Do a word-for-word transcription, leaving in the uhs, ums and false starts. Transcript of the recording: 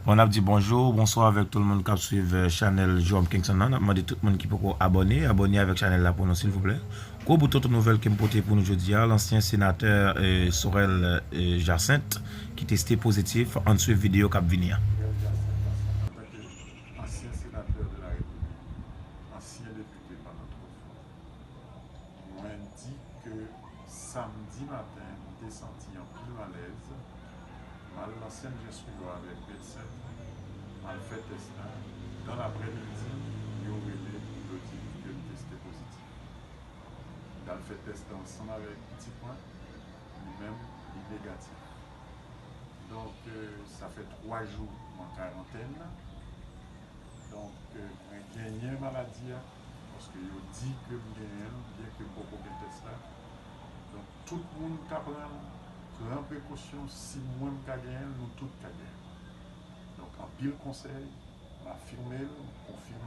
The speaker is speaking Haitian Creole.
Bon, n ap di bonjou, bonswa avèk tout moun k ap swiv, eh, chanèl Jerome Kingston nan. N ap mande tout moun ki poko abòne, abòne avèk chanèl la pou nou, silvouplè. Gwo bout oto nouvèl ke m pote pou nou jodi a, lansyen senatè, eh, Sorel, eh, Jacinthe, ki teste pozitif. Ann swiv videyo k ap vini an. Antanke ansyen senatè de la Repiblik, ansyen depite pa lòt fwa, mwen di ke samdi maten, m te santi anpil malèz. M al nan Sen Jan Swiwa avèk medsen, m al fè tès la. Dan laprèmidi, yo rele m, yo di m ke m teste pozitif. M t al fè tès la ansanm avèk pitit mwen, li menm, li negatif. Donk, euh, sa fè twa jou m an karantèn. Donk, euh, mwen genyen maladi a, paske yo di ke m genyen l, byen ke m poko gen tès la. Donk, tout moun ka pran l, pran prekosyon, si mwen m ka genyen l, nou tout ka genyen l. Donk, anpil konsèy, m afime l, m konfime